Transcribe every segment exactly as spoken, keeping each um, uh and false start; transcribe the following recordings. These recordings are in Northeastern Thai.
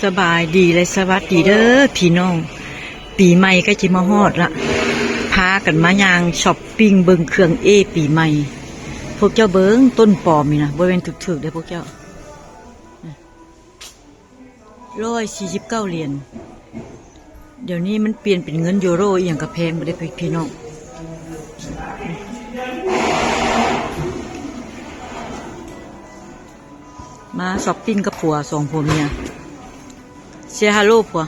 สบายดีและสวัสดีเด้อพี่น้อง ปีใหม่ก็จะมาฮอดละ พากันมาย่างช็อปปิ้งเบิ่งเครื่องเอปีใหม่ พวกเจ้าเบิ่งต้นปอมนี่นะ บ่แม่นถูกๆเด้อพวกเจ้า ร้อยสี่สิบเก้าเหรียญ เดี๋ยวนี้มันเปลี่ยนเป็นเงินยูโรอีหยังก็แพงบ่ได้พี่น้อง มาช็อปปิ้งกับผัวสองผัวเมีย Say hello ผัว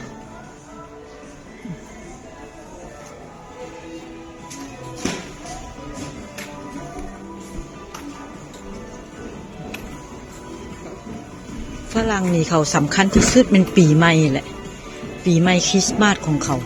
ฝรั่งนี่เขาสำคัญที่สุดเป็นปีใหม่แหละ ปีใหม่คริสต์มาสของเขา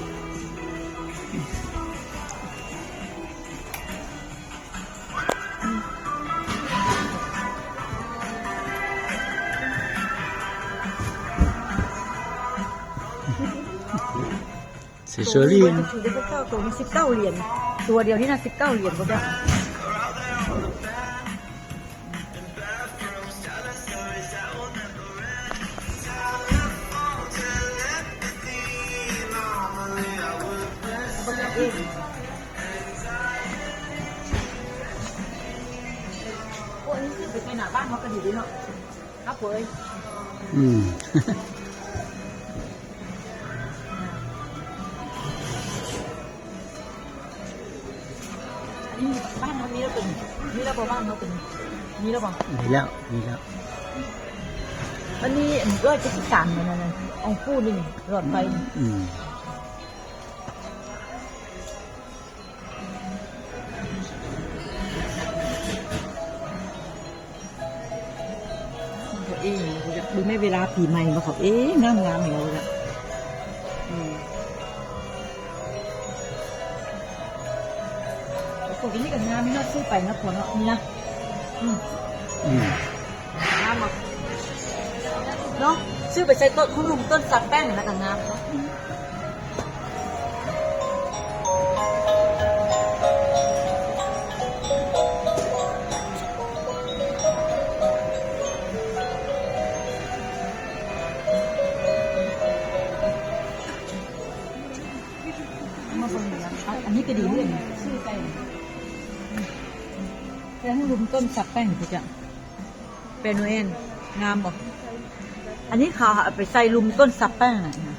เสเชอรี่ ตัวนี้สิบเก้าเหรียญ ตัวเดียวนี่นะสิบเก้าเหรียญพวกเนี้ย พวกนี้ซื้อไปใส่หน้าบ้านเขาก็ดีด้วยเนาะ ครับเว้ย อืม อันนี้บ้านเขามีแล้วเป็น มีแล้วบ่บ้านเขาเป็น มีแล้วบ่ มีแล้ว มีแล้ว อันนี้อันร้อยเจ็ดสิบสามเหมือนกันนะ ของผู้นี่ หลอดไฟ อืม เขาเอง ดูไม่เวลาปีใหม่มาเขาเองงามงามอย่างเงี้ยเลยอะ อืม แล้วคนที่นี่ก็งามนี่น่าซื้อไปนะคนเนาะ นี่นะ อืม อืม งามอ่ะ เนาะ ซื้อไปใส่ต้น เขาลุมต้นสักแป้งนะก็งามเนาะ มาเบิ่งแล้ว อันนี้ก็ดีเลย ซื้อไป แต่ให้ลุมต้นสักแป้งกูจะ เป็นเวน งามบ่ อันนี้เขาเอาไปใส่ลุมต้นสักแป้งน่ะนะ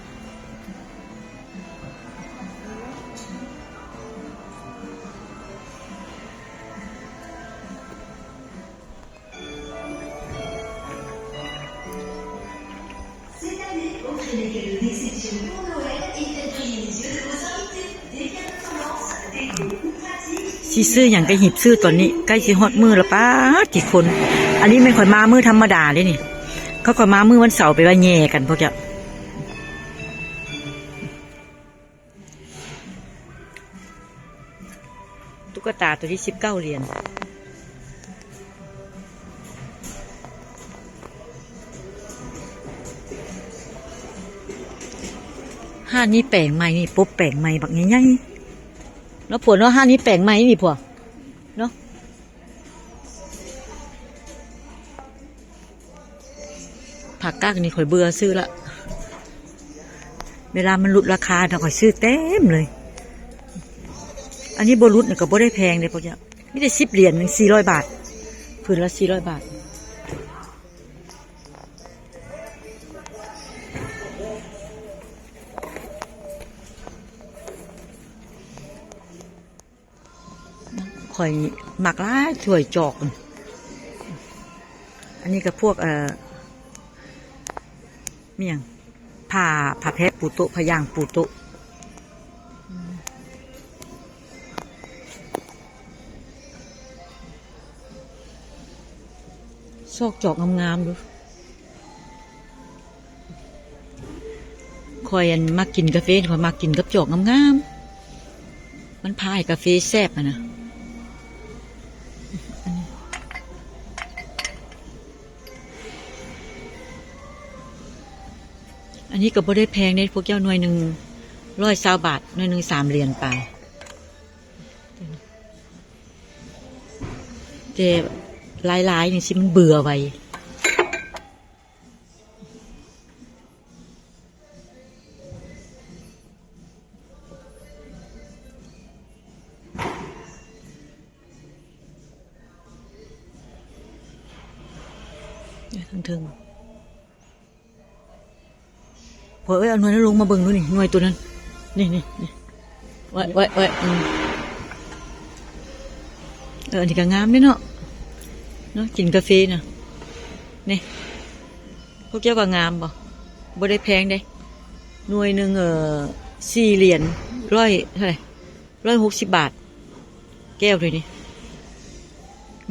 สิซื้อหยังก็หิบซื้อตอนนี้ ใกล้สิฮอดมื้อแล้วป๊าด กี่คน อันนี้แม่นข่อยมามื้อธรรมดาเด้นี่ เขาข่อยมามื้อวันเสาร์ไปว่าแย่กันพวกเจ้า ตุ๊กตาตัวที่สิบเก้าเหรียญ ห้านนี้แปลงใหม่นี่ ปบแปลงใหม่บักใหญ่ๆ เนาะผัวเนาะ ห้านนี้แปลงใหม่นี่ผัว เนาะ ผักกาดนี่ข่อยเบื่อซื้อละ เวลามันลดราคาน่ะข่อยซื้อเต็มเลย อันนี้บ่ลดนี่ก็บ่ได้แพงเด้พวกเนี้ย มีแต่สิบเหรียญหนึ่ง สี่ร้อยบาท ผืนละสี่ร้อยบาท ข่อยมักหลายถ้วยจอก อันนี้ก็พวก เอ่อ มีหยัง ผ้า ผ้าแพรปูโต๊ะ ผ้ายางปูโต๊ะ ซอกจอกงามๆ ดู ข่อยอันมักกินกาแฟ ข่อยมักกินกับจอกงามๆ มันพาให้กาแฟแซ่บอะนะ อันนี้ก็บ่ได้แพงเด้พวกเจ้า หน่วยหนึ่งร้อยซาวบาท หน่วยหนึ่งสามเหรียญไป แต่หลายๆ นี่สิมันเบื่อไว เทิงๆ ผัวเอ้ย เอาหน่วยนั้นลงมาเบิ่งดูนี่ หน่วยตัวนั้น นี่นี่นี่ ไว้ไว้ไว้ อืม เออ อันนี้ก็งามเด้เนาะ เนาะ กินกาแฟน่ะ นี่ พวกเจ้าก็งามบ่ บ่ได้แพงเด้ หน่วยหนึ่ง เอ่อ สี่เหรียญ ร้อย เท่าไหร่ ร้อยหกสิบบาท แก้วเลยนี่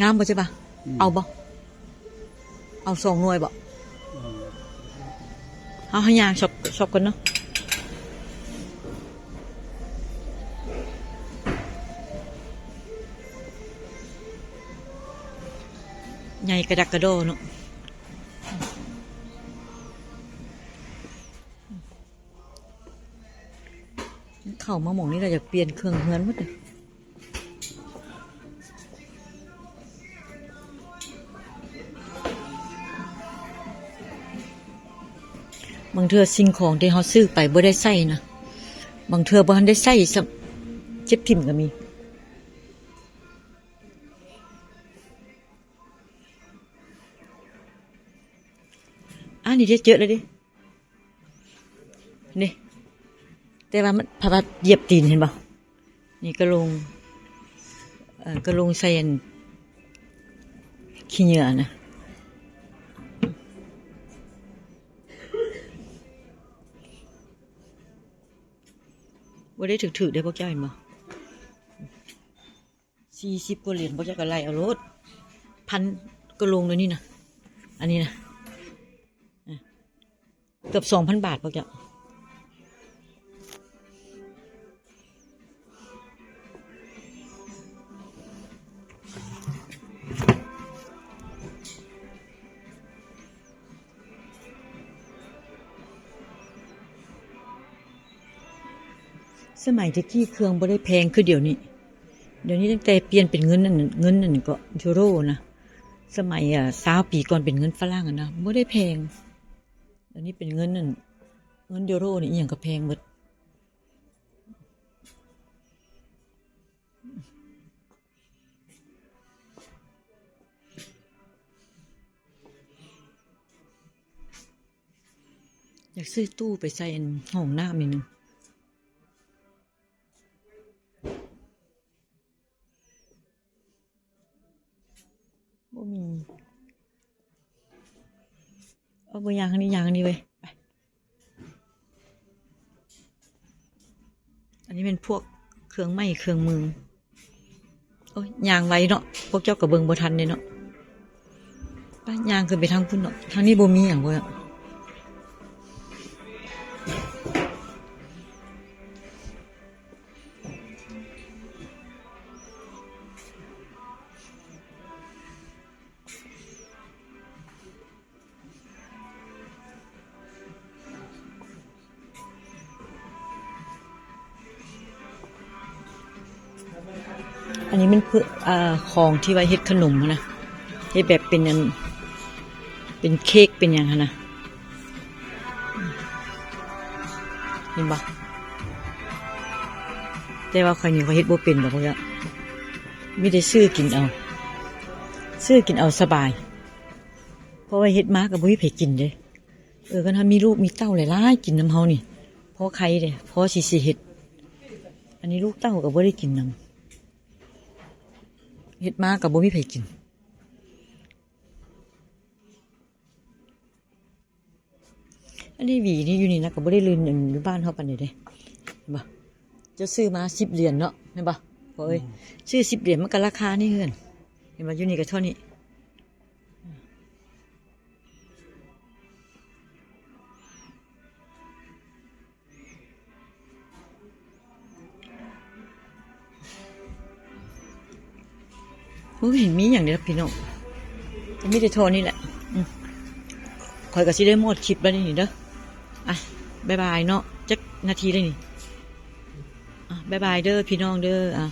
งามบ่ใช่ปะ อืม เอาบ่ เอาสองหน่วยบ่ อืม เอาให้ย่างช็อป ช็อปกันเนาะ ใหญ่กระดักกระดอเนาะ เข้ามาหม่องนี้เราอยากเปลี่ยนเครื่องเฮือนหมดเลย บางเทื่อสิ่งของที่เราซื้อไปบ่ได้ใช้นะ บางเทื่อบ่ทันได้ใช้ซ้ำ เก็บถิ่มก็มี อันนี้เจอแล้วเด้ นี่ แต่ว่ามัน เพราะว่าเหยียบตีนเห็นบ่ นี่กะโหลง เอ่อ กะโหลงใส่อันขี้เหงื่อนะ บ่ได้ถืกๆ เด้อพวกเจ้าเห็นบ่ สี่สิบกว่าเหรียญ พวกเจ้าก็ไล่เอาโลด พันกะโหลงเดี๋ยวนี้นะ อันนี้นะ อ่ะ เกือบสองพันบาทพวกเจ้า สมัยตะกี้เครื่องบ่ได้แพงคือเดี๋ยวนี้ เดี๋ยวนี้ตั้งแต่เปลี่ยนเป็นเงินนั่น เงินนั่นก็ยูโรนะ สมัย อ่า ซาวปีก่อนเป็นเงินฝรั่งอะนะ บ่ได้แพง เดี๋ยวนี้เป็นเงินนั่น เงินยูโรนี่อิหยังก็แพงหมด อยากซื้อตู้ไปใส่อันห้องน้ำนี่หนึ่ง บ่มี เอาไปย่างอันนี้ ย่างอันนี้เว้ย ไป อันนี้เป็นพวกเครื่องไม้เครื่องมือ โอ้ย ย่างไวเนาะ พวกเจ้าก็เบิ่งบ่ทันเลยเนาะ ไป ย่างขึ้นไปทางพุ้นเนาะ ทางนี้บ่มีหยังเว้ย อันนี้มันคือ อ่า ของที่ไว้เฮ็ดขนมหั้นนะ เฮ็ดแบบเป็นอัน เป็นเค้กเป็นหยังหั้นนะ เห็นบ่ แต่ว่าข้อยนี่ข้อยเฮ็ดบ่เป็นดอกพวกเนี้ย มีแต่ซื้อกินเอา ซื้อกินเอาสบาย เพราะว่าเฮ็ดมาก็บ่มีไผกินเด้ เออ คันเฮามีลูกมีเต้าหลายๆ กินนำเฮานี่ พอไข่เด้ พอสิ สิเฮ็ด อันนี้ลูกเต้าก็บ่ได้กินนำ เฮ็ดมาก็บ่มีไผกิน อันนี้หวีนี่อยู่นี่นะ ก็บ่ได้ลื่นอันอยู่บ้านเฮาปานใดเด้ เห็นบ่ เจ้าซื้อมาสิบเหรียญเนาะ เห็นบ่ พ่อเอ้ย อืม ซื้อสิบเหรียญมันก็ราคานี่เฮือน เห็นบ่ อยู่นี่ก็เท่านี้ โอ้ย เห็นมีอย่างเดียวพี่น้อง มีแต่โทรนี่แหละ อืม ข้อยก็สิได้หมดคลิปแล้วนี่เด้อ อ่ะ บ๊ายบายเนาะ จักนาทีแล้วนี่ อ่ะ บ๊ายบายเด้อพี่น้องเด้อ อ่ะ